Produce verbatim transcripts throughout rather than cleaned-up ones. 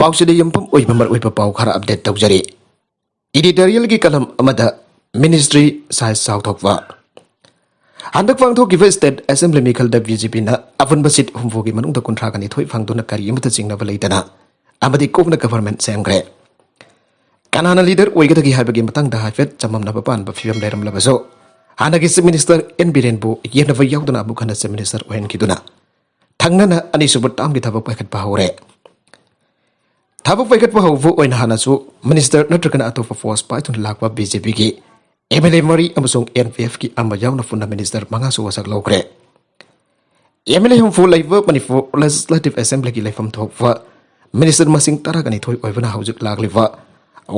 ꯄꯥꯎꯆꯦꯗ ꯌꯨꯝꯐꯝ ꯑꯣꯏꯕ ꯃꯔꯨꯑꯣꯏꯕ ꯄꯥꯎ ꯈꯔ ꯑꯞꯗꯦꯠ ꯇꯧꯖꯔꯤ꯫ ꯏꯗꯤꯇꯣꯔꯤꯌꯦꯜꯒꯤ ꯀꯂꯝ ꯑꯃꯗ ꯃꯤꯅꯤꯁꯇ꯭ꯔꯤ ꯁꯥꯏꯖ ꯆꯥꯎꯊꯣꯛꯄ꯫ ꯍꯟꯗꯛ ꯄꯥꯡꯊꯣꯛꯈꯤꯕ ꯁ꯭ꯇꯦꯠ ꯑꯦꯁꯦꯝꯕ꯭ꯂꯤ ꯃꯤꯈꯜꯗ ꯕꯤ ꯖꯦ ꯄꯤꯅ ꯑꯄꯨꯟꯕ ꯁꯤꯠ ꯍꯨꯝꯐꯨꯒꯤ ꯃꯅꯨꯡꯗ ꯀꯨꯟꯊ꯭ꯔꯥꯒ ꯅꯤꯊꯣꯏ ꯐꯪꯗꯨꯅ ꯀꯔꯤ ꯑꯃꯠꯇ ꯆꯤꯡꯅꯕ ꯂꯩꯇꯅ ꯑꯃꯗꯤ ꯀꯨꯞꯅ ꯒꯚꯔꯟꯃꯦꯟꯠ ꯁꯦꯝꯈ꯭ꯔꯦ꯫ ꯀꯅꯥꯅ ꯂꯤꯗꯔ ꯑꯣꯏꯒꯗꯒꯦ ꯍꯥꯏꯕꯒꯤ ꯃꯇꯥꯡꯗ ꯍꯥꯏꯐꯦꯠ ꯆꯃꯝꯅꯕ ꯄꯥꯟꯕ ꯐꯤꯕꯝ ꯂꯩꯔꯝꯂꯕꯁꯨ, ꯍꯥꯟꯅꯒꯤ ꯆꯤꯐ ꯃꯤꯅꯤꯁꯇꯔ ꯑꯦꯟ ꯕꯤꯔꯦꯟꯕꯨ ꯌꯦꯠꯅꯕ ꯌꯥꯎꯗꯅ ꯑꯃꯨꯛ ꯍꯟꯅ ꯆꯤꯐ ꯃꯤꯅꯤꯁꯇꯔ ꯑꯣꯏꯍꯟꯈꯤꯗꯨꯅ ꯊꯪꯅꯅ ꯑꯅꯤꯁꯨꯕ ꯇꯥꯝꯒꯤ ꯊꯕꯛ ꯄꯥꯏꯈꯠꯄ ꯍꯧꯔꯦ꯫ ꯊꯕꯛ ꯄꯥꯏꯈꯠꯄ ꯍꯧꯕ ꯑꯣꯏꯅ ꯍꯥꯟꯅꯁꯨ ꯃꯤꯅꯤꯁꯇꯔ ꯅꯠꯇ꯭ꯔꯒꯅ ꯑꯇꯣꯞꯄ ꯄꯣꯁ ꯄꯥꯏꯗꯨꯅ ꯂꯥꯛꯄ ꯕꯤ ꯖꯦ ꯄꯤꯒꯤ ꯑꯦꯝ ꯑꯦꯜ ꯑꯦ ꯃꯔꯤ ꯑꯃꯁꯨꯡ ꯑꯦꯟ ꯄꯤ ꯑꯦꯐꯀꯤ ꯑꯃ ꯌꯥꯎꯅ ꯄꯨꯟꯅ ꯃꯤꯅꯤꯁꯇꯔ ꯃꯉꯥꯁꯨ ꯋꯥꯁꯛ ꯂꯧꯈ꯭ꯔꯦ꯫ ꯑꯦꯝ ꯑꯦꯜ ꯑꯦ ꯍꯨꯝꯐꯨ ꯂꯩꯕ ꯃꯅꯤꯄꯨꯔ ꯂꯦꯖꯤꯁꯂꯦꯇꯤꯚ ꯑꯦꯁꯦꯝꯕ꯭ꯂꯤꯒꯤ ꯂꯩꯐꯝ ꯊꯣꯛꯄ ꯃꯤꯅꯤꯁꯇꯔ ꯃꯁꯤꯡ ꯇꯔꯥꯒ ꯅꯤꯊꯣꯏ ꯑꯣꯏꯕꯅ ꯍꯧꯖꯤꯛ ꯂꯥꯛꯂꯤꯕ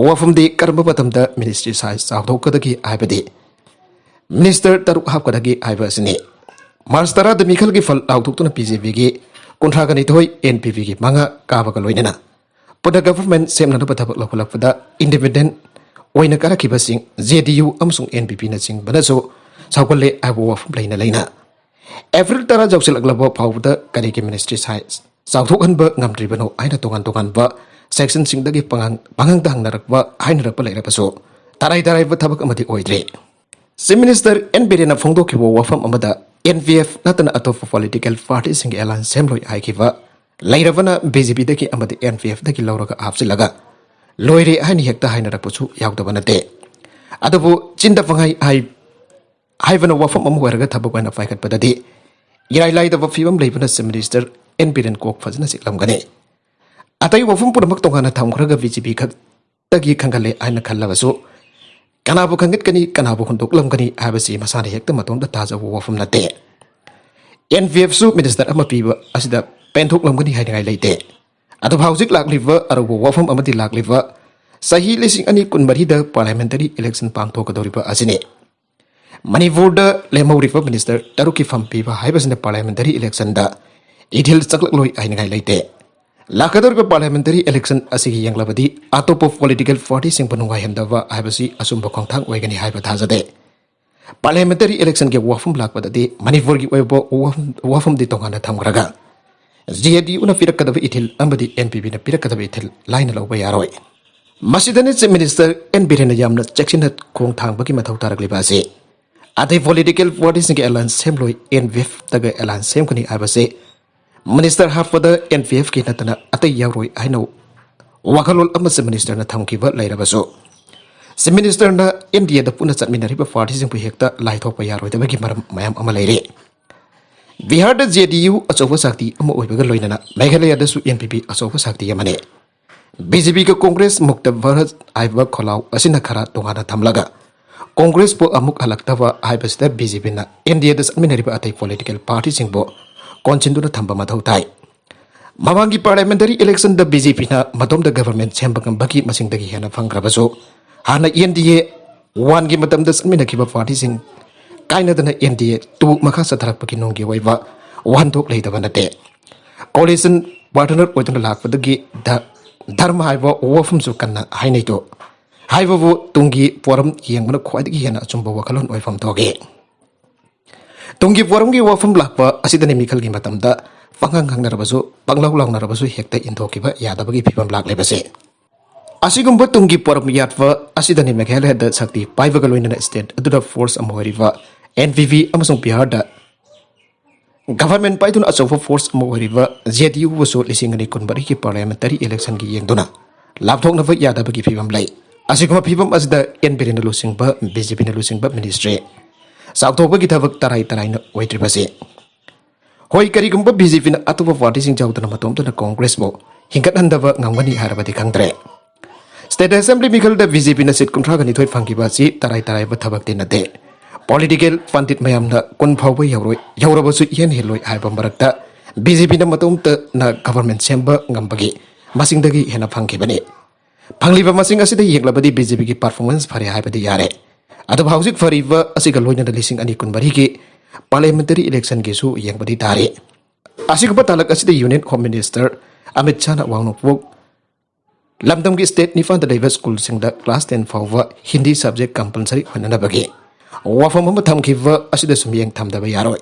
ꯋꯥꯐꯝꯗꯤ ꯀꯔꯝꯕ ꯃꯇꯝꯗ ꯃꯤꯅꯤꯁꯇ꯭ꯔꯤ ꯁꯥꯏꯖ ꯆꯥꯎꯊꯣꯛꯀꯗꯒꯦ ꯍꯥꯏꯕꯗꯤ ꯃꯤꯅꯤꯁꯇꯔ ꯇꯔꯨꯛ ꯍꯥꯞꯀꯗꯒꯦ ꯍꯥꯏꯕ ꯑꯁꯤꯅꯤ꯫ ꯃꯥꯔꯆ ꯇꯔꯥꯗ ꯃꯤꯈꯜꯒꯤ ꯐꯜ ꯂꯥꯎꯊꯣꯛꯇꯨꯅ ꯕꯤ ꯖꯦ ꯄꯤꯒꯤ ꯀꯨꯟꯊ꯭ꯔꯥꯒ ꯅꯤꯊꯣꯏ, ꯑꯦꯟ ꯄꯤ ꯄꯤꯒꯤ ꯃꯉꯥ ꯀꯥꯕꯒ ꯂꯣꯏꯅꯅ ꯄꯨꯟꯅ ꯒꯚꯔꯟꯃꯦꯟꯠ ꯁꯦꯝꯅꯅꯕ ꯊꯕꯛ ꯂꯧꯈꯠꯂꯛꯄꯗ ꯏꯟꯗꯤꯄꯦꯟꯗꯦꯟꯠ ꯑꯣꯏꯅ ꯀꯥꯔꯛꯈꯤꯕꯁꯤꯡ ꯖꯦ ꯗꯤ ꯌꯨ ꯑꯃꯁꯨꯡ ꯑꯦꯟ ꯄꯤ ꯄꯤꯅꯆꯤꯡꯕꯅꯁꯨ ꯁꯧꯒꯠꯂꯦ ꯍꯥꯏꯕ ꯋꯥꯐꯝ ꯂꯩꯅ ꯂꯩꯅ ꯑꯦꯄ꯭ꯔꯤꯜ ꯇꯔꯥ ꯌꯧꯁꯤꯜꯂꯛꯂꯕ ꯐꯥꯎꯕꯗ ꯀꯔꯤꯒꯤ ꯃꯤꯅꯤꯁꯇ꯭ꯔꯤ ꯁꯥꯏꯖ ꯆꯥꯎꯊꯣꯛꯍꯟꯕ ꯉꯝꯗ꯭ꯔꯤꯕꯅꯣ ꯍꯥꯏꯅ ꯇꯣꯉꯥꯟ ꯇꯣꯉꯥꯟꯕ ꯁꯦꯛꯁꯟꯁꯤꯡꯗꯒꯤ ꯄꯥꯉꯥꯡ-, ꯄꯥꯉꯥꯡꯗ ꯍꯪꯅꯔꯛꯄ, ꯍꯥꯏꯅꯔꯛꯄ ꯂꯩꯔꯕꯁꯨ ꯇꯔꯥꯏ ꯇꯔꯥꯏꯕ ꯊꯕꯛ ꯑꯃꯗꯤ ꯑꯣꯏꯗ꯭ꯔꯤ꯫ ꯆꯤꯐ ꯃꯤꯅꯤꯁꯇꯔ ꯑꯦꯟ ꯕꯤꯔꯦꯟꯅ ꯐꯣꯡꯗꯣꯛꯈꯤꯕ ꯋꯥꯐꯝ ꯑꯃꯗ ꯑꯦꯟ ꯄꯤ ꯑꯦꯐ ꯅꯠꯇꯅ ꯑꯇꯣꯞꯄ ꯄꯣꯂꯤꯇꯤꯀꯦꯜ ꯄꯥꯔꯇꯤꯁꯤꯡꯒꯤ ꯑꯦꯂꯥꯌꯟꯁ ꯁꯦꯝꯂꯣꯏ ꯍꯥꯏꯈꯤꯕ ꯂꯩꯔꯕꯅ ꯕꯤ ꯖꯦ ꯄꯤꯗꯒꯤ ꯑꯃꯗꯤ ꯑꯦꯟ ꯄꯤ ꯑꯦꯐꯇꯒꯤ ꯂꯧꯔꯒ ꯍꯥꯞꯆꯤꯜꯂꯒ ꯂꯣꯏꯔꯦ ꯍꯥꯏꯅ ꯍꯦꯛꯇ ꯍꯥꯏꯅꯔꯛꯄꯁꯨ ꯌꯥꯎꯗꯕ ꯅꯠꯇꯦ꯫ ꯑꯗꯨꯕꯨ ꯆꯤꯟꯗ ꯄꯪꯍꯥꯏ ꯍꯥꯏ-, ꯍꯥꯏꯕꯅ ꯋꯥꯐꯝ ꯑꯃ ꯑꯣꯏꯔꯒ ꯊꯕꯛ ꯑꯣꯏꯅ ꯄꯥꯏꯈꯠꯄꯗꯗꯤ ꯏꯔꯥꯏ ꯂꯥꯏꯗꯕ ꯐꯤꯕꯝ ꯂꯩꯕꯅ ꯆꯤꯐ ꯃꯤꯅꯤꯁꯇꯔ ꯑꯦꯟ ꯕꯤꯔꯦꯟ ꯀꯣꯛ ꯐꯖꯅ ꯆꯤꯛꯂꯝꯒꯅꯤ꯫ ꯑꯇꯩ ꯋꯥꯐꯝ ꯄꯨꯝꯅꯃꯛ ꯇꯣꯉꯥꯟꯅ ꯊꯝꯈ꯭ꯔꯒ ꯕꯤ ꯖꯦ ꯄꯤ ꯈꯛꯇꯒꯤ ꯈꯟꯒꯠꯂꯦ ꯍꯥꯏꯅ ꯈꯜꯂꯕꯁꯨ ꯀꯅꯥꯕꯨ ꯈꯟꯒꯠꯀꯅꯤ, ꯀꯅꯥꯕꯨ ꯍꯨꯟꯗꯣꯛꯂꯝꯒꯅꯤ ꯍꯥꯏꯕꯁꯤ ꯃꯁꯥꯅ ꯍꯦꯛꯇ ꯃꯇꯣꯝꯇ ꯇꯥꯖꯕ ꯋꯥꯐꯝ ꯅꯠꯇꯦ꯫ ꯑꯦꯟ ꯄꯤ ꯑꯦꯐꯁꯨ ꯃꯤꯅꯤꯁꯇꯔ ꯑꯃ ꯄꯤꯕ ꯑꯁꯤꯗ ꯄꯦꯟꯊꯣꯛꯂꯝꯒꯅꯤ ꯍꯥꯏꯅꯤꯡꯉꯥꯏ ꯂꯩꯇꯦ꯫ ꯑꯗꯨꯕꯨ ꯍꯧꯖꯤꯛ ꯂꯥꯛꯂꯤꯕ ꯑꯔꯨꯕ ꯋꯥꯐꯝ ꯑꯃꯗꯤ ꯂꯥꯛꯂꯤꯕ ꯆꯍꯤ ꯂꯤꯁꯤꯡ ꯑꯅꯤ ꯀꯨꯟꯃꯔꯤꯗ ꯄꯥꯔꯂꯤꯌꯥꯃꯦꯟꯇꯔꯤ ꯏꯂꯦꯛꯁꯟ ꯄꯥꯡꯊꯣꯛꯀꯗꯧꯔꯤꯕ ꯑꯁꯤꯅꯤ꯫ ꯃꯅꯤꯄꯨꯔꯗ ꯂꯦꯝꯍꯧꯔꯤꯕ ꯃꯤꯅꯤꯁꯇꯔ ꯇꯔꯨꯛꯀꯤ ꯐꯝ ꯄꯤꯕ ꯍꯥꯏꯕꯁꯤꯅ ꯄꯥꯔꯂꯤꯌꯥꯃꯦꯟꯇꯔꯤ ꯏꯂꯦꯛꯁꯟꯗ ꯏꯊꯤꯜ ꯆꯪꯂꯛꯂꯣꯏ ꯍꯥꯏꯅꯤꯡꯉꯥꯏ ꯂꯩꯇꯦ꯫ ꯂꯥꯛꯀꯗꯧꯔꯤꯕ ꯄꯥꯔꯂꯤꯌꯥꯃꯦꯟꯇꯔꯤ ꯏꯂꯦꯛꯁꯟ ꯑꯁꯤꯒꯤ ꯌꯦꯡꯂꯕꯗꯤ ꯑꯇꯣꯞꯄ ꯄꯣꯂꯤꯇꯤꯀꯦꯜ ꯄꯥꯔꯇꯤꯁꯤꯡꯕꯨ ꯅꯨꯡꯉꯥꯏꯍꯟꯗꯕ ꯍꯥꯏꯕꯁꯤ ꯑꯆꯨꯝꯕ ꯈꯣꯡꯊꯥꯡ ꯑꯣꯏꯒꯅꯤ ꯍꯥꯏꯕ ꯊꯥꯖꯗꯦ꯫ ꯄꯥꯔꯂꯤꯌꯥꯃꯦꯟꯇꯔꯤ ꯏꯂꯦꯛꯁꯟꯒꯤ ꯋꯥꯐꯝ ꯂꯥꯛꯄꯗꯗꯤ ꯃꯅꯤꯄꯨꯔꯒꯤ ꯑꯣꯏꯕ ꯋꯥꯐꯝ, ꯋꯥꯐꯝꯗꯤ ꯇꯣꯉꯥꯟꯅ ꯊꯝꯈ꯭ꯔꯒ ꯖꯦ ꯗꯤ ꯌꯨꯅ ꯄꯤꯔꯛꯀꯗꯕ ꯏꯊꯤꯜ ꯑꯃꯗꯤ ꯑꯦꯟ ꯄꯤ ꯄꯤꯅ ꯄꯤꯔꯛꯀꯗꯕ ꯏꯊꯤꯜ ꯂꯥꯏꯅ ꯂꯧꯕ ꯌꯥꯔꯣꯏ꯫ ꯃꯁꯤꯗꯅꯤ Chief Minister ꯑꯦꯟ ꯕꯤꯔꯦꯟꯅ ꯌꯥꯝꯅ ꯆꯦꯛꯁꯤꯟꯅ ꯈꯣꯡ ꯊꯥꯡꯕꯒꯤ ꯃꯊꯧ ꯇꯥꯔꯛꯂꯤꯕ ꯑꯁꯤ꯫ ꯑꯇꯩ political partyꯁꯤꯡꯒꯤ alliance ꯁꯦꯝꯂꯣꯏ, ꯑꯦꯟ ꯚꯤ ꯑꯦꯐꯇꯒ alliance ꯁꯦꯝꯒꯅꯤ ꯍꯥꯏꯕꯁꯤ Minister ꯍꯥꯞꯄꯗ ꯑꯦꯟ ꯚꯤ ꯑꯦꯐꯀꯤ ꯅꯠꯇꯅ ꯑꯇꯩ ꯌꯥꯎꯔꯣꯏ ꯍꯥꯏꯅ ꯋꯥꯈꯜꯂꯣꯟ ꯑꯃ Chief Ministerꯅ ꯊꯝꯈꯤꯕ ꯂꯩꯔꯕꯁꯨ, Chief Ministerꯅ ꯑꯦꯟ ꯗꯤ ꯑꯦꯗ ꯄꯨꯟꯅ ꯆꯠꯃꯤꯟꯅꯔꯤꯕ partyꯁꯤꯡꯕꯨ ꯍꯦꯛꯇ ꯂꯥꯏꯊꯣꯛꯄ ꯌꯥꯔꯣꯏꯗꯕꯒꯤ ꯃꯔꯝ ꯃꯌꯥꯝ ꯑꯃ ꯂꯩꯔꯤ꯫ ꯕꯤꯍꯥꯔꯗ ꯖꯦ ꯗꯤ ꯌꯨ ꯑꯆꯧꯕ ꯁꯛꯇꯤ ꯑꯃ ꯑꯣꯏꯕꯒ ꯂꯣꯏꯅꯅ ꯃꯦꯘꯥꯂꯌꯥꯗꯁꯨ ꯑꯦꯟ ꯄꯤ ꯄꯤ ꯑꯆꯧꯕ ꯁꯛꯇꯤ ꯑꯃꯅꯤ꯫ ꯕꯤ ꯖꯦ ꯄꯤꯒ ꯀꯣꯡꯒ꯭ꯔꯦꯁ ꯃꯨꯛꯇ ꯚꯥꯔꯠ ꯍꯥꯏꯕ ꯈꯣꯜꯂꯥꯎ ꯑꯁꯤꯅ ꯈꯔ ꯇꯣꯉꯥꯟꯅ ꯊꯝꯂꯒ, ꯀꯣꯡꯒ꯭ꯔꯦꯁꯄꯨ ꯑꯃꯨꯛ ꯍꯜꯂꯛꯇꯕ ꯍꯥꯏꯕꯁꯤꯗ ꯕꯤ ꯖꯦ ꯄꯤꯅ ꯑꯦꯟ ꯗꯤ ꯑꯦꯗ ꯆꯠꯃꯤꯟꯅꯔꯤꯕ ꯑꯇꯩ political partyꯁꯤꯡꯕꯨ ꯀꯣꯟꯁꯤꯟꯗꯨꯅ ꯊꯝꯕ ꯃꯊꯧ ꯇꯥꯏ꯫ ꯃꯃꯥꯡꯒꯤ parliamentary electionꯗ ꯕꯤ ꯖꯦ ꯄꯤꯅ ꯃꯇꯣꯝꯇ government ꯁꯦꯝꯕ ꯉꯝꯕꯒꯤ ꯃꯁꯤꯡꯗꯒꯤ ꯍꯦꯟꯅ ꯐꯪꯈ꯭ꯔꯕꯁꯨ, ꯍꯥꯟꯅ ꯑꯦꯟ ꯗꯤ ꯑꯦ ꯋꯥꯟꯒꯤ ꯃꯇꯝꯗ ꯆꯠꯃꯤꯟꯅꯈꯤꯕ partyꯁꯤꯡ ꯀꯥꯏꯅꯗꯅ ꯑꯦꯟ ꯗꯤ ꯑꯦ ꯇꯨ ꯃꯈꯥ ꯆꯠꯊꯔꯛꯄꯒꯤ ꯅꯨꯡꯒꯤ ꯑꯣꯏꯕ ꯋꯥꯍꯟꯊꯣꯛ ꯂꯩꯇꯕ ꯅꯠꯇꯦ꯫ Coalition partner ꯑꯣꯏꯗꯨꯅ ꯂꯥꯛꯄꯗꯒꯤ ꯙ-, ꯙꯔꯃ ꯍꯥꯏꯕ ꯋꯥꯐꯝꯁꯨ ꯀꯟꯅ ꯍꯥꯏꯅꯩꯗꯣ꯫ ꯍꯥꯏꯕꯕꯨ ꯇꯨꯡꯒꯤ ꯄꯣꯔꯝ ꯌꯦꯡꯕꯅ ꯈ꯭ꯋꯥꯏꯗꯒꯤ ꯍꯦꯟꯅ ꯑꯆꯨꯝꯕ ꯋꯥꯈꯜꯂꯣꯟ ꯑꯣꯏꯐꯝ ꯊꯣꯛꯏ꯫ ꯇꯨꯡꯒꯤ ꯄꯣꯔꯝꯒꯤ ꯋꯥꯐꯝ ꯂꯥꯛꯄ ꯑꯁꯤꯗꯅꯤ ꯃꯤꯈꯜꯒꯤ ꯃꯇꯝꯗ ꯄꯪꯉꯥꯡ ꯉꯥꯡꯅꯔꯕꯁꯨ, ꯄꯪꯂꯥꯎ ꯂꯥꯎꯅꯔꯕꯁꯨ ꯍꯦꯛꯇ ꯏꯟꯊꯣꯛꯈꯤꯕ ꯌꯥꯗꯕꯒꯤ ꯐꯤꯕꯝ ꯂꯥꯛꯂꯤꯕꯁꯦ꯫ ꯑꯁꯤꯒꯨꯝꯕ ꯇꯨꯡꯒꯤ ꯄꯣꯔꯝ ꯌꯥꯠꯄ ꯑꯁꯤꯗꯅꯤ ꯃꯦꯘꯥꯂꯌꯥꯗ ꯁꯛꯇꯤ ꯄꯥꯏꯕꯒ ꯂꯣꯏꯅꯅ state ꯑꯗꯨꯗ force ꯑꯃ ꯑꯣꯏꯔꯤꯕ ꯑꯦꯟ ꯄꯤ ꯄꯤ ꯑꯃꯁꯨꯡ ꯕꯤꯍꯥꯔꯗ government ꯄꯥꯏꯗꯨꯅ ꯑꯆꯧꯕ force ꯑꯃ ꯑꯣꯏꯔꯤꯕ ꯖꯦ ꯗꯤ ꯌꯨꯕꯨꯁꯨ ꯂꯤꯁꯤꯡ ꯑꯅꯤ ꯀꯨꯟꯃꯔꯤꯒꯤ parliamentary electionꯒꯤ ꯌꯦꯡꯗꯨꯅ ꯂꯥꯞꯊꯣꯛꯅꯕ ꯌꯥꯗꯕꯒꯤ ꯐꯤꯕꯝ ꯂꯩ꯫ ꯑꯁꯤꯒꯨꯝꯕ ꯐꯤꯕꯝ ꯑꯁꯤꯗ ꯑꯦꯟ ꯕꯤꯔꯦꯟꯅ ꯂꯨꯆꯤꯡꯕ ꯕꯤ ꯖꯦ ꯄꯤꯅ ꯂꯨꯆꯤꯡꯕ ministry ꯆꯥꯎꯊꯣꯛꯄꯒꯤ ꯊꯕꯛ ꯇꯔꯥꯏ ꯇꯔꯥꯏꯅ ꯑꯣꯏꯗ꯭ꯔꯤꯕꯁꯤ꯫ ꯍꯣꯏ, ꯀꯔꯤꯒꯨꯝꯕ ꯕꯤ ꯖꯦ ꯄꯤꯅ ꯑꯇꯣꯞꯄ partyꯁꯤꯡ ꯌꯥꯎꯗꯅ ꯃꯇꯣꯝꯇꯅ ꯀꯣꯡꯒ꯭ꯔꯦꯁꯄꯨ ꯍꯤꯡꯒꯠꯍꯟꯗꯕ ꯉꯝꯒꯅꯤ ꯍꯥꯏꯔꯕꯗꯤ ꯈꯪꯗ꯭ꯔꯦ꯫ State Assembly ꯃꯤꯈꯜꯗ ꯕꯤ ꯖꯦ ꯄꯤꯅ seat ꯀꯨꯟꯊ꯭ꯔꯥꯒ ꯅꯤꯊꯣꯏ ꯐꯪꯈꯤꯕ ꯑꯁꯤ ꯇꯔꯥꯏ ꯇꯔꯥꯏꯕ ꯊꯕꯛꯇꯤ ꯅꯠꯇꯦ꯫ Political ꯄꯟꯗꯤꯠ ꯃꯌꯥꯝꯅ ꯀꯨꯟ ꯐꯥꯎꯕ ꯌꯧꯔꯣꯏ, ꯌꯧꯔꯕꯁꯨ ꯏꯍꯦꯟ ꯍꯦꯜꯂꯣꯏ ꯍꯥꯏꯕ ꯃꯔꯛꯇ ꯕꯤ ꯖꯦ ꯄꯤꯅ ꯃꯇꯣꯝꯇꯅ government ꯁꯦꯝꯕ ꯉꯝꯕꯒꯤ ꯃꯁꯤꯡꯗꯒꯤ ꯍꯦꯟꯅ ꯐꯪꯈꯤꯕꯅꯤ꯫ ꯐꯪꯂꯤꯕ ꯃꯁꯤꯡ ꯑꯁꯤꯗ ꯌꯦꯡꯂꯕꯗꯤ ꯕꯤ ꯖꯦ ꯄꯤꯒꯤ performance ꯐꯔꯦ ꯍꯥꯏꯕꯗꯤ ꯌꯥꯔꯦ꯫ ꯑꯗꯨꯕꯨ ꯍꯧꯖꯤꯛ ꯐꯔꯤꯕ ꯑꯁꯤꯒ ꯂꯣꯏꯅꯅ ꯂꯤꯁꯤꯡ ꯑꯅꯤ ꯀꯨꯟꯃꯔꯤꯒꯤ parliamentary electionꯒꯤꯁꯨ ꯌꯦꯡꯕꯗꯤ ꯇꯥꯔꯤ꯫ ꯑꯁꯤꯒꯨꯝꯕ ꯇꯥꯂꯛ ꯑꯁꯤꯗ Union Home Minister ꯑꯃꯤꯠ ꯁꯥꯍꯅ ꯑꯋꯥꯡ ꯅꯣꯡꯄꯣꯛ ꯂꯝꯗꯝꯒꯤ state ꯅꯤꯄꯥꯟꯗ ꯂꯩꯕ schoolꯁꯤꯡꯗ class ten ꯐꯥꯎꯕ ꯍꯤꯟꯗꯤ subject compulsory ꯑꯣꯏꯅꯅꯕꯒꯤ ꯋꯥꯐꯝ ꯑꯃ ꯊꯝꯈꯤꯕ ꯑꯁꯤꯗꯁꯨ ꯃꯤꯠꯌꯦꯡ ꯊꯝꯗꯕ ꯌꯥꯔꯣꯏ꯫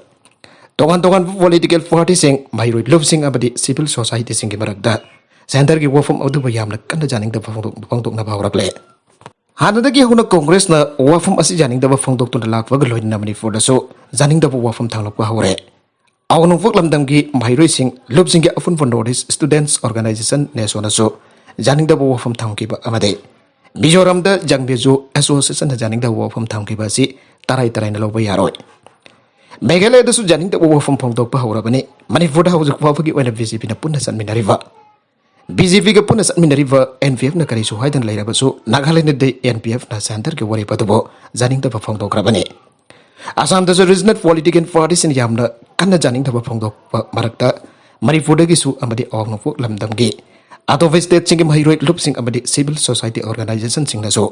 ꯇꯣꯉꯥꯟ ꯇꯣꯉꯥꯟꯕ ꯄꯣꯂꯤꯇꯤꯀꯦꯜ ꯄꯥꯔꯇꯤꯁꯤꯡ, ꯃꯍꯩꯔꯣꯏ ꯂꯨꯞꯁꯤꯡ ꯑꯃꯗꯤ ꯁꯤꯚꯤꯜ ꯁꯣꯁꯥꯏꯇꯤꯁꯤꯡꯒꯤ ꯃꯔꯛꯇ ꯁꯦꯟꯇꯔꯒꯤ ꯋꯥꯐꯝ ꯑꯗꯨꯕꯨ ꯌꯥꯝꯅ ꯀꯟꯅ ꯌꯥꯅꯤꯡꯗꯕ ꯐꯣꯡꯗꯣꯛ-, ꯐꯣꯡꯗꯣꯛꯅꯕ ꯍꯧꯔꯛꯂꯦ꯫ ꯍꯥꯟꯅꯗꯒꯤ ꯍꯧꯅ ꯀꯣꯡꯒ꯭ꯔꯦꯁꯅ ꯋꯥꯐꯝ ꯑꯁꯤ ꯌꯥꯅꯤꯡꯗꯕ ꯐꯣꯡꯗꯣꯛꯇꯨꯅ ꯂꯥꯛꯄꯒ ꯂꯣꯏꯅꯅ ꯃꯅꯤꯄꯨꯔꯗꯁꯨ ꯌꯥꯅꯤꯡꯗꯕ ꯋꯥꯐꯝ ꯊꯥꯡꯂꯛꯄ ꯍꯧꯔꯦ꯫ ꯑꯋꯥꯡ ꯅꯣꯡꯄꯣꯛ ꯂꯝꯗꯝꯒꯤ ꯃꯍꯩꯔꯣꯏꯁꯤꯡ, ꯂꯨꯞꯁꯤꯡꯒꯤ ꯑꯄꯨꯟꯕ North East Students Organization, NESOꯅꯁꯨ ꯌꯥꯅꯤꯡꯗꯕ ꯋꯥꯐꯝ ꯊꯝꯈꯤꯕ ꯑꯃꯗꯤ ꯃꯤꯖꯣꯔꯥꯝꯗ ꯖꯪꯕꯦꯖꯨ ꯑꯦꯁꯣꯁꯤꯌꯦꯁꯟꯅ ꯌꯥꯅꯤꯡꯗꯕ ꯋꯥꯐꯝ ꯊꯝꯈꯤꯕ ꯑꯁꯤ ꯇꯔꯥꯏ ꯇꯔꯥꯏꯅ ꯂꯧꯕ ꯌꯥꯔꯣꯏ꯫ ꯃꯦꯘꯥꯂꯌꯗꯁꯨ ꯌꯥꯅꯤꯡꯗꯕ ꯋꯥꯐꯝ ꯐꯣꯡꯗꯣꯛꯄ ꯍꯧꯔꯕꯅꯤ꯫ ꯃꯅꯤꯄꯨꯔꯗ ꯍꯧꯖꯤꯛ ꯐꯥꯎꯕꯒꯤ ꯑꯣꯏꯅ BJPꯅ ꯄꯨꯟꯅ ꯆꯠꯃꯤꯟꯅꯔꯤꯕ, BJPꯒ ꯄꯨꯟꯅ ꯆꯠꯃꯤꯟꯅꯔꯤꯕ NPFꯅ ꯀꯔꯤꯁꯨ ꯍꯥꯏꯗꯅ ꯂꯩꯔꯕꯁꯨ, ꯅꯥꯒꯥꯂꯦꯟꯗꯗꯤ NPFꯅ ꯁꯦꯟꯇꯔꯒꯤ ꯋꯥꯔꯦꯞ ꯑꯗꯨꯕꯨ ꯌꯥꯅꯤꯡꯗꯕ ꯐꯣꯡꯗꯣꯛꯈ꯭ꯔꯕꯅꯤ꯫ ꯑꯁꯥꯝꯗꯁꯨ ꯔꯤꯖꯅꯦꯜ ꯄꯣꯂꯤꯇꯤꯀꯦꯜ ꯄꯥꯔꯇꯤꯁꯤꯡ ꯌꯥꯝꯅ ꯀꯟꯅ ꯌꯥꯅꯤꯡꯗꯕ ꯐꯣꯡꯗꯣꯛꯄ ꯃꯔꯛꯇ, ꯃꯅꯤꯄꯨꯔꯗꯒꯤꯁꯨ ꯑꯃꯗꯤ ꯑꯋꯥꯡ ꯅꯣꯡꯄꯣꯛ ꯂꯝꯗꯝꯒꯤ ꯑꯇꯣꯞꯄ ꯁ꯭ꯇꯦꯠꯁꯤꯡꯒꯤ ꯃꯍꯩꯔꯣꯏ ꯂꯨꯞꯁꯤꯡ ꯑꯃꯗꯤ ꯁꯤꯚꯤꯜ ꯁꯣꯁꯥꯏꯇꯤ ꯑꯣꯔꯒꯅꯥꯏꯖꯦꯁꯟꯁꯤꯡꯅꯁꯨ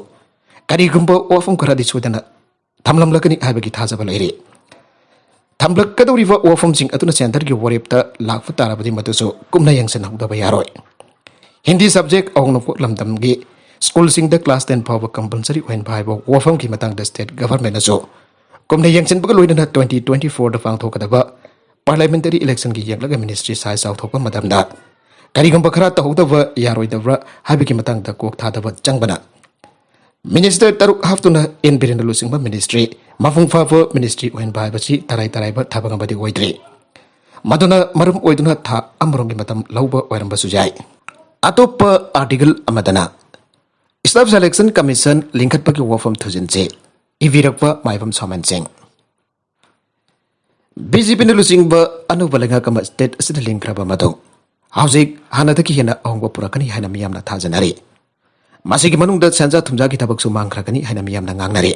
ꯀꯔꯤꯒꯨꯝꯕ ꯋꯥꯐꯝ ꯈꯔꯗꯤ ꯁꯣꯏꯗꯅ ꯊꯝꯂꯝꯂꯒꯅꯤ ꯍꯥꯏꯕꯒꯤ ꯊꯥꯖꯕ ꯂꯩꯔꯤ꯫ ꯊꯝꯂꯛꯀꯗꯧꯔꯤꯕ ꯋꯥꯐꯝꯁꯤꯡ ꯑꯗꯨꯅ ꯁꯦꯟꯇꯔꯒꯤ ꯋꯥꯔꯦꯞꯇ ꯂꯥꯛꯄ ꯇꯥꯔꯕꯗꯤ ꯃꯗꯨꯁꯨ ꯀꯨꯞꯅ ꯌꯦꯡꯁꯤꯟꯍꯧꯗꯕ ꯌꯥꯔꯣꯏ꯫ ꯍꯤꯟꯗꯤ ꯁꯕꯖꯦꯛ ꯑꯋꯥꯡ ꯅꯣꯡꯄꯣꯛ ꯂꯝꯗꯝꯒꯤ ꯁ꯭ꯀꯨꯜꯁꯤꯡꯗ ꯀ꯭ꯂꯥꯁ ꯇꯦꯟ ꯐꯥꯎꯕ ꯀꯝꯄꯜꯁꯔꯤ ꯑꯣꯏꯍꯟꯕ ꯍꯥꯏꯕ ꯋꯥꯐꯝꯒꯤ ꯃꯇꯥꯡꯗ ꯁ꯭ꯇꯦꯠ ꯒꯚꯔꯟꯃꯦꯟꯠꯅꯁꯨ ꯀꯨꯝꯅ ꯌꯦꯡꯁꯤꯟꯕꯒ ꯂꯣꯏꯅꯅ ꯇ꯭ꯋꯦꯟꯇꯤ ꯇ꯭ꯋꯦꯟꯇꯤ ꯐꯣꯔꯗ ꯄꯥꯡꯊꯣꯛꯀꯗꯕ ꯄꯥꯔꯂꯤꯌꯥꯃꯦꯟꯇꯔꯤ ꯏꯂꯦꯛꯁꯟꯒꯤ ꯌꯦꯡꯂꯒ ꯃꯤꯅꯤꯁꯇ꯭ꯔꯤ ꯁꯥꯏꯖ ꯆꯥꯎꯊꯣꯛꯄ ꯃꯇꯝꯗ ꯀꯔꯤꯒꯨꯝꯕ ꯈꯔ ꯇꯧꯍꯧꯗꯕ ꯌꯥꯔꯣꯏꯗꯕ꯭ꯔꯥ ꯍꯥꯏꯕꯒꯤ ꯃꯇꯥꯡꯗ ꯀꯣꯛ ꯊꯥꯗꯕ ꯆꯪꯕꯅ ꯃꯤꯅꯤꯁꯇꯔ ꯇꯔꯨꯛ ꯍꯥꯞꯇꯨꯅ ꯑꯦꯟ ꯕꯤꯔꯦꯟꯅ ꯂꯨꯆꯤꯡꯕ ꯃꯤꯅꯤꯁꯇ꯭ꯔꯤ ꯃꯄꯨꯡ ꯐꯥꯕ ꯃꯤꯅꯤꯁꯇ꯭ꯔꯤ ꯑꯣꯏꯍꯟꯕ ꯍꯥꯏꯕꯁꯤ ꯇꯔꯥꯏ ꯇꯔꯥꯏꯕ ꯊꯕꯛ ꯑꯃꯗꯤ ꯑꯣꯏꯗ꯭ꯔꯤ꯫ ꯃꯗꯨꯅ ꯃꯔꯝ ꯑꯣꯏꯗꯨꯅ ꯊꯥ ꯑꯃꯔꯣꯝꯒꯤ ꯃꯇꯝ ꯂꯧꯕ ꯑꯣꯏꯔꯝꯕꯁꯨ ꯌꯥꯏ꯫ ꯑꯇꯣꯞꯄ ꯑꯥꯔꯇꯤꯀꯜ ꯑꯃꯗꯅ staff selection commission ꯂꯤꯡꯈꯠꯄꯒꯤ ꯋꯥꯐꯝ ꯊꯨꯖꯤꯟꯁꯦ ꯏꯕꯤꯔꯛꯄ ꯃꯥꯏꯕꯝ ꯁꯣꯃꯟ ꯁꯤꯡ꯫ BJPꯅ ꯂꯨꯆꯤꯡꯕ ꯑꯅꯧꯕ ꯂꯩꯉꯥꯛ ꯑꯃ ꯁ꯭ꯇꯦꯠ ꯑꯁꯤꯗ ꯂꯤꯡꯈ꯭ꯔꯕ ꯃꯇꯨꯡ ꯍꯧꯖꯤꯛ ꯍꯥꯟꯅꯗꯒꯤ ꯍꯦꯟꯅ ꯑꯍꯣꯡꯕ ꯄꯨꯔꯛꯀꯅꯤ ꯍꯥꯏꯅ ꯃꯤꯌꯥꯝꯅ ꯊꯥꯖꯅꯔꯤ꯫ ꯃꯁꯤꯒꯤ ꯃꯅꯨꯡꯗ ꯁꯦꯟꯖꯥ ꯊꯨꯝꯖꯥꯒꯤ ꯊꯕꯛꯁꯨ ꯃꯥꯡꯈ꯭ꯔꯒꯅꯤ ꯍꯥꯏꯅ ꯃꯤꯌꯥꯝꯅ ꯉꯥꯡꯅꯔꯤ꯫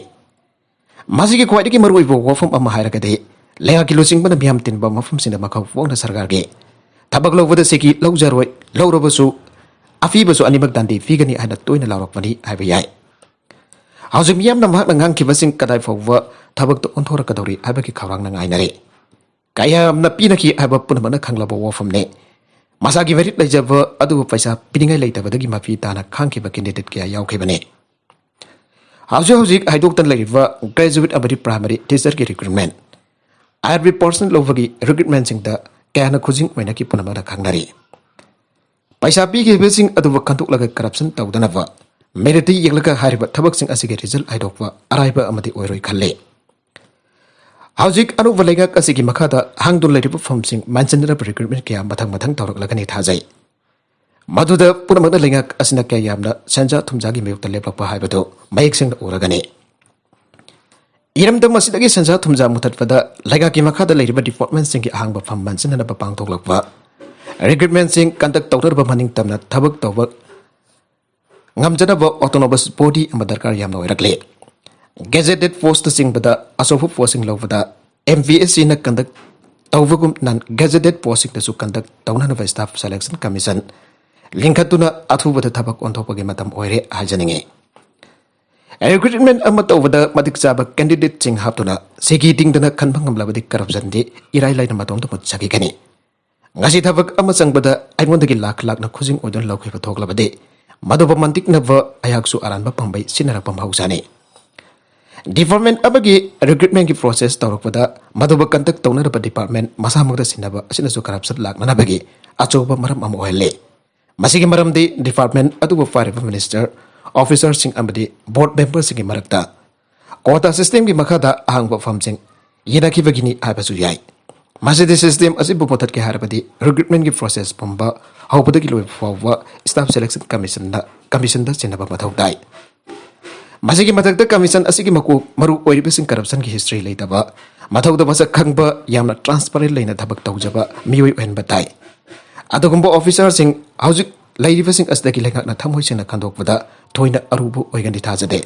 ꯃꯁꯤꯒꯤ ꯈ꯭ꯋꯥꯏꯗꯒꯤ ꯃꯔꯨꯑꯣꯏꯕ ꯋꯥꯐꯝ ꯑꯃ ꯍꯥꯏꯔꯒꯗꯤ ꯂꯩꯉꯥꯛꯀꯤ ꯂꯨꯆꯤꯡꯕꯅ ꯃꯤꯌꯥꯝ ꯇꯤꯟꯕ ꯃꯐꯝꯁꯤꯡꯗ ꯃꯈꯥ ꯄꯣꯛꯅ ꯁꯔꯀꯥꯔꯒꯤ ꯊꯕꯛ ꯂꯧꯕꯗ ꯁꯤꯀꯤ ꯂꯧꯖꯔꯣꯏ, ꯂꯧꯔꯕꯁꯨ ꯑꯄꯤꯕꯁꯨ ꯑꯅꯤꯃꯛ ꯗꯟꯗꯤ ꯄꯤꯒꯅꯤ ꯍꯥꯏꯅ ꯇꯣꯏꯅ ꯂꯥꯎꯔꯛꯄꯅꯤ ꯍꯥꯏꯕ ꯌꯥꯏ꯫ ꯍꯧꯖꯤꯛ ꯃꯤꯌꯥꯝꯅ ꯃꯍꯥꯛꯅ ꯉꯥꯡꯈꯤꯕꯁꯤꯡ ꯀꯗꯥꯏ ꯐꯥꯎꯕ ꯊꯕꯛꯇ ꯑꯣꯟꯊꯣꯔꯛꯀꯗꯧꯔꯤ ꯍꯥꯏꯕꯒꯤ ꯈꯧꯔꯥꯡꯅ ꯉꯥꯏꯅꯔꯤ꯫ ꯀꯌꯥꯝꯅ ꯄꯤꯅꯈꯤ ꯍꯥꯏꯕ ꯄꯨꯝꯅꯃꯛꯅ ꯈꯪꯂꯕ ꯋꯥꯐꯝꯅꯤ꯫ ꯃꯁꯥꯒꯤ ꯃꯦꯔꯤꯠ ꯂꯩꯖꯕ ꯑꯗꯨꯕꯨ ꯄꯩꯁꯥ ꯄꯤꯅꯤꯡꯉꯥꯏ ꯂꯩꯇꯕꯗꯒꯤ ꯃꯄꯤ ꯇꯥꯅ ꯈꯥꯡꯈꯤꯕ ꯀꯦꯟꯗꯤꯗꯦꯠ ꯀꯌꯥ ꯌꯥꯎꯈꯤꯕꯅꯤ꯫ ꯍꯧꯖꯤꯛ ꯍꯧꯖꯤꯛ ꯍꯥꯏꯗꯣꯛꯇꯅ ꯂꯩꯔꯤꯕ ꯒ꯭ꯔꯦꯖꯨꯋꯦꯠ ꯑꯃꯗꯤ ꯄ꯭ꯔꯥꯏꯃꯔꯤ ꯇꯤꯆꯔꯒꯤ ꯔꯤꯀ꯭ꯔꯨꯠꯃꯦꯟ, ꯑꯥꯏ ꯑꯥꯔ ꯕꯤ ꯄꯣꯁꯠ ꯂꯧꯕꯒꯤ ꯔꯤꯀ꯭ꯔꯨꯠꯃꯦꯟꯁꯤꯡꯗ ꯀꯌꯥꯅ ꯈꯨꯖꯤꯡ ꯑꯣꯏꯅꯈꯤ ꯄꯨꯝꯅꯃꯛꯅ ꯈꯪꯅꯔꯤ꯫ ꯄꯩꯁꯥ ꯄꯤꯈꯤꯕꯁꯤꯡ ꯑꯗꯨꯕꯨ ꯈꯟꯗꯣꯛꯂꯒ ꯀꯔꯞꯁꯟ ꯇꯧꯗꯅꯕ ꯃꯦꯔꯤꯠꯇ ꯌꯦꯡꯂꯒ ꯍꯥꯏꯔꯤꯕ ꯊꯕꯛꯁꯤꯡ ꯑꯁꯤꯒꯤ ꯔꯤꯖꯜ ꯍꯥꯏꯗꯣꯛꯄ ꯑꯔꯥꯏꯕ ꯑꯃꯗꯤ ꯑꯣꯏꯔꯣꯏ ꯈꯜꯂꯤ꯫ ꯍꯧꯖꯤꯛ ꯑꯅꯧꯕ ꯂꯩꯉꯥꯛ ꯑꯁꯤꯒꯤ ꯃꯈꯥꯗ ꯍꯥꯡꯗꯨꯅ ꯂꯩꯔꯤꯕ ꯐꯝꯁꯤꯡ ꯃꯥꯟꯁꯤꯟꯅꯔꯕ ꯔꯤꯀ꯭ꯔꯨꯠꯃꯦꯟ ꯀꯌꯥ ꯃꯊꯪ ꯃꯊꯪ ꯇꯧꯔꯛꯂꯒꯅꯤ ꯊꯥꯖꯩ꯫ ꯃꯗꯨꯗ ꯄꯨꯝꯅꯃꯛꯅ ꯂꯩꯉꯥꯛ ꯑꯁꯤꯅ ꯀꯌꯥ ꯌꯥꯝꯅ ꯁꯦꯟꯖꯥ ꯊꯨꯝꯖꯥꯒꯤ ꯃꯥꯌꯣꯛꯇ ꯂꯦꯞꯂꯛꯄ ꯍꯥꯏꯕꯗꯨ ꯃꯌꯦꯛ ꯁꯦꯡꯅ ꯎꯔꯒꯅꯤ꯫ ꯏꯔꯝꯗꯝ ꯑꯁꯤꯗꯒꯤ ꯁꯦꯟꯖꯥ ꯊꯨꯝꯖꯥ ꯃꯨꯊꯠꯄꯗ ꯂꯩꯉꯥꯛꯀꯤ ꯃꯈꯥꯗ ꯂꯩꯔꯤꯕ ꯗꯤꯄꯥꯔꯠꯃꯦꯟꯁꯤꯡꯒꯤ ꯑꯍꯥꯡꯕ ꯐꯝ ꯃꯟꯁꯤꯟꯅꯅꯕ ꯄꯥꯡꯊꯣꯛꯂꯛꯄ ꯔꯤꯀ꯭ꯔꯨꯠꯃꯦꯟꯁꯤꯡ ꯀꯟꯗꯛ ꯇꯧꯅꯅꯕ ꯃꯅꯤꯡ ꯇꯝꯅ ꯊꯕꯛ ꯇꯧꯕ ꯉꯝꯖꯅꯕ ꯑꯣꯇꯣꯅꯣꯃꯁ ꯕꯣꯗꯤ ꯑꯃ ꯗꯔꯀꯥꯔ ꯌꯥꯝꯅ ꯑꯣꯏꯔꯛꯂꯤ꯫ ꯒꯦꯖꯦꯇꯦꯠ ꯄꯣꯁꯇꯆꯤꯡꯕꯗ ꯑꯆꯧꯕ ꯄꯣꯁꯁꯤꯡ ꯂꯧꯕꯗ ꯑꯦꯝ ꯄꯤ ꯑꯦꯁ ꯁꯤꯅ ꯀꯟꯗꯛ ꯇꯧꯕꯒꯨꯝ ꯅꯟ ꯒꯦꯖꯦꯇꯦꯠ ꯄꯣꯁꯁꯤꯡꯗꯁꯨ ꯀꯟꯗꯛ ꯇꯧꯅꯅꯕ ꯁ꯭ꯇꯥꯐ ꯁꯦꯂꯦꯛꯁꯟ ꯀꯃꯤꯁꯟ ꯂꯤꯡꯈꯠꯇꯨꯅ ꯑꯊꯨꯕꯗ ꯊꯕꯛ ꯑꯣꯟꯊꯣꯛꯄꯒꯤ ꯃꯇꯝ ꯑꯣꯏꯔꯦ ꯍꯥꯏꯖꯅꯤꯡꯏ꯫ ꯔꯤꯀ꯭ꯔꯨꯠꯃꯦꯟ ꯑꯃ ꯇꯧꯕꯗ ꯃꯇꯤꯛ ꯆꯥꯕ ꯀꯦꯟꯗꯤꯗꯦꯠꯁꯤꯡ ꯍꯥꯞꯇꯨꯅ ꯁꯤꯒꯤ ꯇꯤꯡꯗꯅ ꯈꯟꯕ ꯉꯝꯂꯕꯗꯤ ꯀꯔꯞꯁꯟꯗꯤ ꯏꯔꯥꯏ ꯂꯥꯏꯅ ꯃꯇꯣꯝꯇ ꯃꯨꯠꯆꯈꯤꯒꯅꯤ꯫ ꯉꯁꯤ ꯊꯕꯛ ꯑꯃ ꯆꯪꯕꯗ ꯑꯩꯉꯣꯟꯗꯒꯤ ꯂꯥꯛ ꯂꯥꯛꯅ ꯈꯨꯖꯤꯡ ꯑꯣꯏꯗꯨꯅ ꯂꯧꯈꯤꯕ ꯊꯣꯛꯂꯕꯗꯤ ꯃꯗꯨꯕꯨ ꯃꯟꯇꯤꯛꯅꯕ ꯑꯩꯍꯥꯛꯁꯨ ꯑꯔꯥꯟꯕ ꯄꯥꯝꯕꯩ ꯁꯤꯖꯤꯟꯅꯔꯛꯄ ꯃꯍꯧꯁꯥꯅꯤ꯫ ꯗꯤꯄꯥꯔꯠꯃꯦꯟ ꯑꯃꯒꯤ ꯔꯤꯀ꯭ꯔꯨꯠꯃꯦꯟꯒꯤ ꯄ꯭ꯔꯣꯁꯦꯁ ꯇꯧꯔꯛꯄꯗ ꯃꯗꯨꯕꯨ ꯀꯟꯗꯛ ꯇꯧꯅꯔꯕ ꯗꯤꯄꯥꯔꯠꯃꯦꯟ ꯃꯁꯥꯃꯛꯇ ꯁꯤꯟꯅꯕ ꯑꯁꯤꯅꯁꯨ ꯀꯔꯞꯁꯟ ꯂꯥꯛꯅꯅꯕꯒꯤ ꯑꯆꯧꯕ ꯃꯔꯝ ꯑꯃ ꯑꯣꯏꯍꯜꯂꯤ꯫ ꯃꯁꯤꯒꯤ ꯃꯔꯝꯗꯤ ꯗꯤꯄꯥꯔꯠꯃꯦꯟ ꯑꯗꯨꯕꯨ ꯄꯥꯏꯔꯤꯕ ꯃꯤꯅꯤꯁꯇꯔ, ꯑꯣꯐꯤꯁꯥꯔꯁꯤꯡ ꯑꯃꯗꯤ ꯕꯣꯔꯗ ꯃꯦꯝꯕꯔꯁꯤꯡꯒꯤ ꯃꯔꯛꯇ ꯀꯣꯇꯥ ꯁꯤꯁꯇꯦꯝꯒꯤ ꯃꯈꯥꯗ ꯑꯍꯥꯡꯕ ꯐꯝꯁꯤꯡ ꯌꯦꯟꯅꯈꯤꯕꯒꯤꯅꯤ ꯍꯥꯏꯕꯁꯨ ꯌꯥꯏ꯫ ꯃꯁꯤꯗꯤ ꯁꯤꯁꯇꯦꯝ ꯑꯁꯤꯕꯨ ꯃꯨꯊꯠꯀꯦ ꯍꯥꯏꯔꯕꯗꯤ ꯔꯤꯀ꯭ꯔꯨꯠꯃꯦꯟꯒꯤ ꯄ꯭ꯔꯣꯁꯦꯁ ꯄꯨꯝꯕ ꯍꯧꯕꯗꯒꯤ ꯂꯣꯏꯕ ꯐꯥꯎꯕ ꯁ꯭ꯇꯥꯐ ꯁꯦꯂꯦꯛꯁꯟ ꯀꯃꯤꯁꯟꯅ, ꯀꯃꯤꯁꯟꯗ ꯁꯤꯟꯅꯕ ꯃꯊꯧ ꯇꯥꯏ꯫ ꯃꯁꯤꯒꯤ ꯃꯊꯛꯇ ꯀꯃꯤꯁꯟ ꯑꯁꯤꯒꯤ ꯃꯀꯣꯛ ꯃꯔꯨ ꯑꯣꯏꯔꯤꯕꯁꯤꯡ ꯀꯔꯞꯁꯟꯒꯤ ꯍꯤꯁꯇ꯭ꯔꯤ ꯂꯩꯇꯕ, ꯃꯊꯧꯗ ꯃꯁꯛ ꯈꯪꯕ, ꯌꯥꯝꯅ ꯇ꯭ꯔꯥꯟꯁꯄꯔꯦꯟ ꯂꯩꯅ ꯊꯕꯛ ꯇꯧꯖꯕ ꯃꯤꯑꯣꯏ ꯑꯣꯏꯍꯟꯕ ꯇꯥꯏ꯫ ꯑꯗꯨꯒꯨꯝꯕ ꯑꯣꯐꯤꯁꯥꯔꯁꯤꯡ ꯍꯧꯖꯤꯛ ꯂꯩꯔꯤꯕꯁꯤꯡ ꯑꯁꯤꯗꯒꯤ ꯂꯩꯉꯥꯛꯅ ꯊꯃꯣꯏ ꯁꯦꯡꯅ ꯈꯟꯗꯣꯛꯄꯗ ꯊꯣꯏꯅ ꯑꯔꯨꯕ ꯑꯣꯏꯒꯅꯤ ꯊꯥꯖꯗꯦ꯫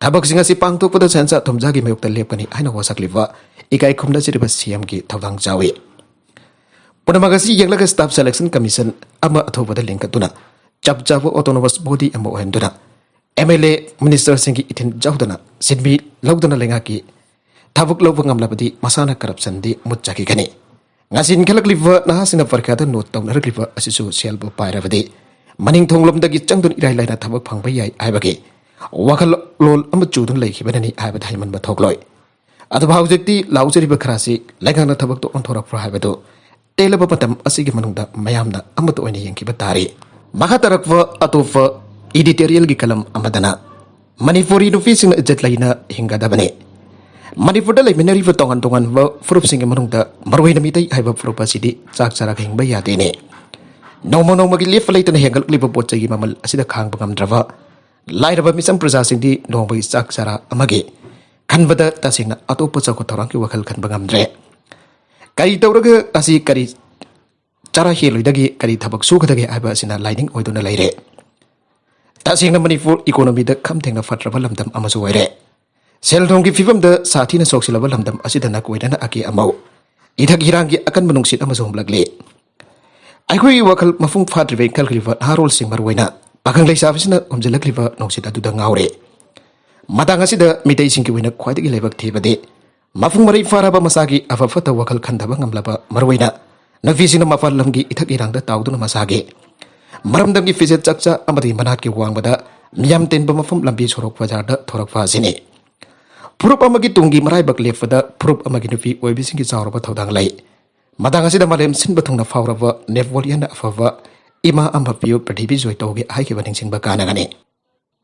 ꯊꯕꯛꯁꯤꯡ ꯑꯁꯤ ꯄꯥꯡꯊꯣꯛꯄꯗ ꯁꯦꯟꯖꯥ ꯊꯨꯝꯖꯥꯒꯤ ꯃꯥꯌꯣꯛꯇ ꯂꯦꯞꯀꯅꯤ ꯍꯥꯏꯅ ꯋꯥꯁꯛꯂꯤꯕ ꯏꯀꯥꯏ ꯈꯨꯝꯅꯖꯔꯤꯕ ꯁꯤ ꯑꯦꯝꯒꯤ ꯊꯧꯗꯥꯡ ꯆꯥꯎꯏ꯫ ꯄꯨꯝꯅꯃꯛ ꯑꯁꯤ ꯌꯦꯡꯂꯒ ꯁ꯭ꯇꯥꯐ ꯁꯦꯂꯦꯛꯁꯟ ꯀꯃꯤꯁꯟ ꯑꯃ ꯑꯊꯨꯕꯗ ꯂꯤꯡꯈꯠꯇꯨꯅ ꯆꯞ ꯆꯥꯕ ꯑꯣꯇꯣꯅꯣꯃꯁ ꯕꯣꯗꯤ ꯑꯃ ꯑꯣꯏꯍꯟꯗꯨꯅ ꯑꯦꯝ ꯑꯦꯜ ꯑꯦ, ꯃꯤꯅꯤꯁꯇꯔꯁꯤꯡꯒꯤ ꯏꯊꯤꯟ ꯌꯥꯎꯗꯅ ꯁꯤꯟꯃꯤ ꯂꯧꯗꯅ ꯂꯩꯉꯥꯛꯀꯤ ꯊꯕꯛ ꯂꯧꯕ ꯉꯝꯂꯕꯗꯤ ꯃꯁꯥꯅ ꯀꯔꯞꯁꯟꯗꯤ ꯃꯨꯠꯆꯈꯤꯒꯅꯤ꯫ ꯉꯁꯤ ꯏꯟꯈꯠꯂꯛꯂꯤꯕ ꯅꯍꯥꯁꯤꯡꯅ ꯄꯔꯤꯈꯥꯗ ꯅꯣꯠ ꯇꯧꯅꯔꯛꯂꯤꯕ ꯑꯁꯤꯁꯨ ꯁꯦꯜꯕꯨ ꯄꯥꯏꯔꯕꯗꯤ ꯃꯅꯤꯡ ꯊꯣꯡꯂꯣꯝꯗꯒꯤ ꯆꯪꯗꯨꯅ ꯏꯔꯥꯏ ꯂꯥꯏꯅ ꯊꯕꯛ ꯐꯪꯕ ꯌꯥꯏ ꯍꯥꯏꯕꯒꯤ ꯋꯥꯈꯜꯂꯣꯟ ꯑꯃ ꯆꯨꯗꯨꯅ ꯂꯩꯈꯤꯕꯅꯅꯤ ꯍꯥꯏꯕꯗ ꯍꯥꯏꯃꯟꯕ ꯊꯣꯛꯂꯣꯏ꯫ ꯑꯗꯨꯕꯨ ꯍꯧꯖꯤꯛꯇꯤ ꯂꯥꯎꯖꯔꯤꯕ ꯈꯔꯁꯤ ꯂꯩꯉꯥꯛꯅ ꯊꯕꯛꯇ ꯑꯣꯟꯊꯣꯔꯛꯄ꯭ꯔꯥ ꯍꯥꯏꯕꯗꯨ ꯇꯦꯜꯂꯕ ꯃꯇꯝ ꯑꯁꯤꯒꯤ ꯃꯅꯨꯡꯗ ꯃꯌꯥꯝꯅ ꯑꯃꯠꯇ ꯑꯣꯏꯅ ꯌꯦꯡꯈꯤꯕ ꯇꯥꯔꯤ꯫ ꯃꯈꯥ ꯇꯥꯔꯛꯄ ꯑꯇꯣꯞꯄ editorialꯒꯤ ꯀꯂꯝ ꯑꯃꯗꯅ ꯃꯅꯤꯄꯨꯔꯤ ꯅꯨꯄꯤꯁꯤꯡꯅ ꯏꯖꯠ ꯂꯩꯅ ꯍꯤꯡꯒꯗꯕꯅꯤ꯫ ꯃꯅꯤꯄꯨꯔꯗ ꯂꯩꯃꯤꯟꯅꯔꯤꯕ ꯇꯣꯉꯥꯟ ꯇꯣꯉꯥꯟꯕ ꯐꯨꯔꯨꯞꯁꯤꯡꯒꯤ ꯃꯅꯨꯡꯗ ꯃꯔꯨꯑꯣꯏꯅ ꯃꯤꯇꯩ ꯍꯥꯏꯕ ꯐꯨꯔꯨꯞ ꯑꯁꯤꯗꯤ ꯆꯥꯛ ꯆꯥꯔꯒ ꯍꯤꯡꯕ ꯌꯥꯗꯦꯅꯦ꯫ ꯅꯣꯡꯃ ꯅꯣꯡꯃꯒꯤ ꯂꯦꯞꯄ ꯂꯩꯇꯅ ꯍꯦꯟꯒꯠꯂꯛꯂꯤꯕ ꯄꯣꯠ ꯆꯩꯒꯤ ꯃꯃꯜ ꯑꯁꯤꯗ ꯈꯥꯡꯕ ꯉꯝꯗ꯭ꯔꯕ ꯂꯥꯏꯔꯕ ꯃꯤꯆꯝ ꯄ꯭ꯔꯖꯥꯁꯤꯡꯗꯤ ꯅꯣꯡꯃꯒꯤ ꯆꯥꯛ ꯆꯔꯥ ꯑꯃꯒꯤ ꯈꯟꯕꯗ ꯇꯁꯦꯡꯅ ꯑꯇꯣꯞꯄ ꯆꯥꯎꯈꯠ ꯊꯧꯔꯥꯡꯒꯤ ꯋꯥꯈꯜ ꯈꯟꯕ ꯉꯝꯗ꯭ꯔꯦ꯫ ꯀꯔꯤ ꯇꯧꯔꯒ ꯑꯁꯤ ꯀꯔꯤ ꯆꯔꯥ ꯍꯦꯜꯂꯣꯏꯗꯒꯦ, ꯀꯔꯤ ꯊꯕꯛ ꯁꯨꯒꯗꯒꯦ ꯍꯥꯏꯕ ꯑꯁꯤꯅ ꯂꯥꯏꯅꯤꯡ ꯑꯣꯏꯗꯨꯅ ꯂꯩꯔꯦ꯫ ꯇꯁꯦꯡꯅ ꯃꯅꯤꯄꯨꯔ economyꯗ ꯈꯝ ꯊꯦꯡꯅ ꯐꯠꯇ꯭ꯔꯕ ꯂꯝꯗꯝ ꯑꯃꯁꯨ ꯑꯣꯏꯔꯦ꯫ ꯁꯦꯜ ꯊꯨꯝꯒꯤ ꯐꯤꯕꯝꯗ ꯁꯥꯊꯤꯅ ꯁꯣꯛꯆꯤꯜꯂꯕ ꯂꯝꯗꯝ ꯑꯁꯤꯗ ꯅꯥꯀꯣꯏꯅꯅ ꯑꯀꯦ ꯑꯃꯧ, ꯏꯊꯛ ꯏꯔꯥꯡꯒꯤ ꯑꯀꯟꯕ ꯅꯨꯡꯁꯤꯠ ꯑꯃꯁꯨ ꯍꯨꯝꯂꯛꯂꯤ꯫ ꯑꯩꯈꯣꯏꯒꯤ ꯋꯥꯈꯜ ꯃꯄꯨꯡ ꯐꯥꯗ꯭ꯔꯤꯕ ꯏꯟꯈꯠꯂꯛꯂꯤꯕ ꯅꯍꯥꯔꯣꯜꯁꯤꯡ, ꯃꯔꯨꯑꯣꯏꯅ ꯄꯥꯈꯪ ꯂꯩꯁꯥꯕꯤꯁꯤꯅ ꯍꯨꯝꯖꯤꯜꯂꯛꯂꯤꯕ ꯅꯨꯡꯁꯤꯠ ꯑꯗꯨꯗ ꯉꯥꯎꯔꯦ꯫ ꯃꯇꯥꯡ ꯑꯁꯤꯗ ꯃꯤꯇꯩꯁꯤꯡꯒꯤ ꯑꯣꯏꯅ ꯈ꯭ꯋꯥꯏꯗꯒꯤ ꯂꯥꯏꯕꯛ ꯊꯤꯕꯗꯤ ꯃꯄꯨꯡ ꯃꯔꯩ ꯐꯥꯔꯕ ꯃꯁꯥꯒꯤ ꯑꯐ ꯐꯠꯇ ꯋꯥꯈꯜ ꯈꯟꯊꯕ ꯉꯝꯂꯕ, ꯃꯔꯨꯑꯣꯏꯅ ꯅꯨꯄꯤꯁꯤꯡꯅ ꯃꯄꯥꯟ ꯂꯝꯒꯤ ꯏꯊꯛ ꯏꯔꯥꯡꯗ ꯇꯥꯎꯗꯨꯅ ꯃꯁꯥꯒꯤ ꯃꯔꯝꯗꯝꯒꯤ ꯐꯤꯖꯦꯠ ꯆꯥꯛꯆꯥ ꯑꯃꯗꯤ ꯃꯅꯥꯠꯀꯤ ꯋꯥꯡꯃꯗ ꯃꯤꯌꯥꯝ ꯇꯤꯟꯕ ꯃꯐꯝ ꯂꯝꯕꯤ ꯁꯣꯔꯣꯛ ꯕꯖꯥꯔꯗ ꯊꯣꯔꯛꯄ ꯑꯁꯤꯅꯤ꯫ ꯐꯨꯔꯨꯞ ꯑꯃꯒꯤ ꯇꯨꯡꯒꯤ ꯃꯔꯥꯏꯕꯛ ꯂꯦꯞꯄꯗ ꯐꯨꯔꯨꯞ ꯑꯃꯒꯤ ꯅꯨꯄꯤ ꯑꯣꯏꯕꯤꯁꯤꯡꯒꯤ ꯆꯥꯎꯔꯕ ꯊꯧꯗꯥꯡ ꯂꯩ꯫ ꯃꯇꯥꯡ ꯑꯁꯤꯗ ꯃꯥꯂꯦꯝ ꯁꯤꯟꯕ ꯊꯨꯡꯅ ꯐꯥꯎꯔꯕ ꯅꯦꯄꯣꯂꯤꯌꯟꯅ ꯑꯐꯕ ꯏꯃꯥ ꯑꯃ ꯄꯤꯌꯨ ꯄ꯭ꯔꯤꯊꯤꯕꯤ ꯖꯣꯏ ꯇꯧꯒꯦ ꯍꯥꯏꯈꯤꯕ ꯅꯤꯡꯁꯤꯡꯕ ꯀꯥꯟꯅꯒꯅꯤ꯫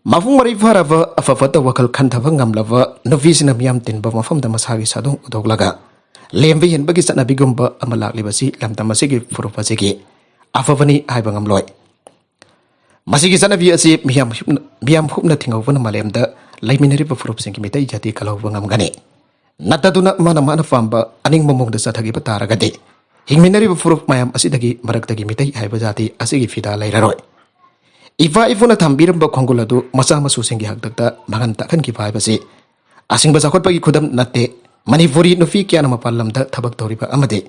ꯃꯄꯨꯡ ꯃꯔꯩ ꯐꯥꯔꯕ ꯑꯐ ꯐꯠꯇ ꯋꯥꯈꯜ ꯈꯟꯊꯕ ꯉꯝꯂꯕ ꯅꯨꯄꯤꯁꯤꯡꯅ ꯃꯤꯌꯥꯝ ꯇꯤꯟꯕ ꯃꯐꯝꯗ ꯃꯁꯥꯒꯤ ꯁꯥꯗꯣꯡ ꯎꯠꯊꯣꯛꯂꯒ ꯂꯦꯝꯕ ꯍꯦꯟꯕꯒꯤ ꯆꯠꯅꯕꯤꯒꯨꯝꯕ ꯑꯃ ꯂꯥꯛꯂꯤꯕꯁꯤ ꯂꯝꯗꯝ ꯑꯁꯤꯒꯤ ꯐꯨꯔꯨꯞ ꯑꯁꯤꯒꯤ ꯑꯐꯕꯅꯤ ꯍꯥꯏꯕ ꯉꯝꯂꯣꯏ꯫ ꯃꯁꯤꯒꯤ ꯆꯠꯅꯕꯤ ꯑꯁꯤ ꯃꯤꯌꯥꯝ ꯍꯨꯞꯅ, ꯃꯤꯌꯥꯝ ꯍꯨꯞꯅ ꯊꯤꯡꯍꯧꯕꯅ ꯃꯥꯂꯦꯝꯗ ꯂꯩꯃꯤꯟꯅꯔꯤꯕ ꯐꯨꯔꯨꯞꯁꯤꯡꯒꯤ ꯃꯤꯇꯩ ꯖꯥꯇꯤ ꯀꯜꯍꯧꯕ ꯉꯝꯒꯅꯤ꯫ ꯅꯠꯇꯗꯨꯅ ꯃꯥꯅ ꯃꯥꯅ ꯄꯥꯝꯕ ꯑꯅꯤꯡꯕ ꯃꯑꯣꯡꯗ ꯆꯠꯊꯈꯤꯕ ꯇꯥꯔꯒꯗꯤ ꯍꯤꯡꯃꯤꯟꯅꯔꯤꯕ ꯐꯨꯔꯨꯞ ꯃꯌꯥꯝ ꯑꯁꯤꯗꯒꯤ ꯃꯔꯛꯇꯒꯤ ꯃꯤꯇꯩ ꯍꯥꯏꯕ ꯖꯥꯇꯤ ꯑꯁꯤꯒꯤ ꯐꯤꯗꯥ ꯂꯩꯔꯔꯣꯏ꯫ ꯏꯄꯥ ꯏꯄꯨꯅ ꯊꯝꯕꯤꯔꯝꯕ ꯈꯣꯡꯒꯨꯜ ꯑꯗꯨ ꯃꯆꯥ ꯃꯁꯨꯁꯤꯡꯒꯤ ꯍꯥꯛꯇꯛꯇ ꯃꯥꯡꯍꯟ ꯇꯥꯛꯍꯟꯈꯤꯕ ꯍꯥꯏꯕꯁꯤ ꯑꯁꯤꯡꯕ ꯆꯥꯎꯈꯠꯄꯒꯤ ꯈꯨꯗꯝ ꯅꯠꯇꯦ꯫ ꯃꯅꯤꯄꯨꯔꯤ ꯅꯨꯄꯤ ꯀꯌꯥꯅ ꯃꯄꯥꯟ ꯂꯝꯗ ꯊꯕꯛ ꯇꯧꯔꯤꯕ ꯑꯃꯗꯤ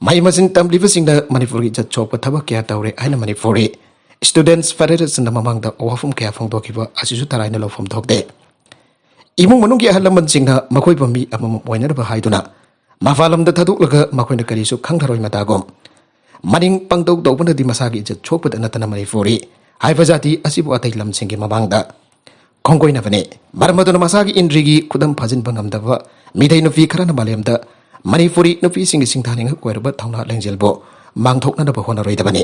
ꯃꯍꯩ ꯃꯁꯤꯡ ꯇꯝꯂꯤꯕꯁꯤꯡꯅ ꯃꯅꯤꯄꯨꯔꯒꯤ ꯏꯖꯠ ꯁꯣꯛꯄ ꯊꯕꯛ ꯀꯌꯥ ꯇꯧꯔꯦ ꯍꯥꯏꯅ ꯃꯅꯤꯄꯨꯔꯤ Students Federationꯅ ꯃꯃꯥꯡꯗ ꯋꯥꯐꯝ ꯀꯌꯥ ꯐꯣꯡꯗꯣꯛꯈꯤꯕ ꯑꯁꯤꯁꯨ ꯇꯔꯥꯏꯅ ꯂꯧꯐꯝ ꯊꯣꯛꯇꯦ꯫ ꯏꯃꯨꯡ ꯃꯅꯨꯡꯒꯤ ꯑꯍꯜ ꯂꯃꯟꯁꯤꯡꯅ ꯃꯈꯣꯏꯕꯨ ꯃꯤ ꯑꯃꯃꯝ ꯑꯣꯏꯅꯅꯕ ꯍꯥꯏꯗꯨꯅ ꯃꯄꯥꯟ ꯂꯝꯗ ꯊꯥꯗꯣꯛꯂꯒ ꯃꯈꯣꯏꯅ ꯀꯔꯤꯁꯨ ꯈꯪꯂꯔꯣꯏ ꯃꯇꯥꯒꯨꯝ ꯃꯅꯤꯡ ꯄꯪꯇꯧ ꯇꯧꯕꯅꯗꯤ ꯃꯁꯥꯒꯤ ꯏꯖꯠ ꯁꯣꯛꯄꯗ ꯅꯠꯇꯅ ꯃꯅꯤꯄꯨꯔꯤ ꯍꯥꯏꯕ ꯖꯥꯇꯤ ꯑꯁꯤꯕꯨ ꯑꯇꯩ ꯂꯝꯁꯤꯡꯒꯤ ꯃꯃꯥꯡꯗ ꯈꯣꯡꯒꯣꯏꯅꯕꯅꯤ꯫ ꯃꯔꯝ ꯑꯗꯨꯅ ꯃꯁꯥꯒꯤ ꯏꯟꯗ꯭ꯔꯤꯒꯤ ꯈꯨꯗꯝ ꯐꯥꯖꯤꯟꯕ ꯉꯝꯗꯕ ꯃꯤꯇꯩ ꯅꯨꯄꯤ ꯈꯔꯅ ꯃꯥꯂꯦꯝꯗ ꯃꯅꯤꯄꯨꯔꯤ ꯅꯨꯄꯤꯁꯤꯡꯒꯤ ꯁꯤꯡꯊꯥꯅꯤꯡꯉꯛ ꯑꯣꯏꯔꯕ ꯊꯧꯅꯥ ꯂꯦꯡꯖꯦꯜꯕꯨ ꯃꯥꯡꯊꯣꯛꯅꯅꯕ ꯍꯣꯠꯅꯔꯣꯏꯗꯕꯅꯤ꯫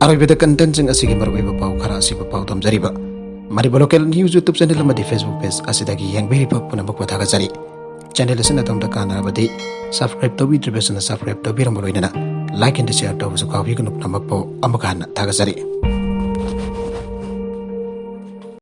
ꯑꯔꯣꯏꯕꯗ contentꯁꯤꯡ ꯑꯁꯤꯒꯤ ꯃꯔꯨꯑꯣꯏꯕ ꯄꯥꯎ ꯈꯔ ꯑꯁꯤꯕꯨ ꯄꯥꯎꯗꯝꯖꯔꯤꯕ Manipur Local News YouTube channel ꯑꯃꯗꯤ Facebook page ꯑꯁꯤꯗꯒꯤ ꯌꯦꯡꯕꯤꯔꯤꯕ ꯄꯨꯝꯅꯃꯛꯄꯨ ꯊꯥꯒꯠꯆꯔꯤ꯫ Channel ꯑꯁꯤꯅ ꯑꯗꯣꯝꯗ ꯀꯥꯟꯅꯔꯕꯗꯤ subscribe ꯇꯧꯕꯤꯗ꯭ꯔꯤꯕꯁꯤꯡꯅ subscribe ꯇꯧꯕꯤꯔꯝꯕ ꯂꯣꯏꯅꯅ like and share ꯇꯧꯕꯁꯨ ꯀꯥꯎꯕꯤꯒꯅꯨ꯫ ꯄꯨꯝꯅꯃꯛꯄꯨ ꯑꯃꯨꯛ ꯍꯟꯅ ꯊꯥꯒꯠꯆꯔꯤ꯫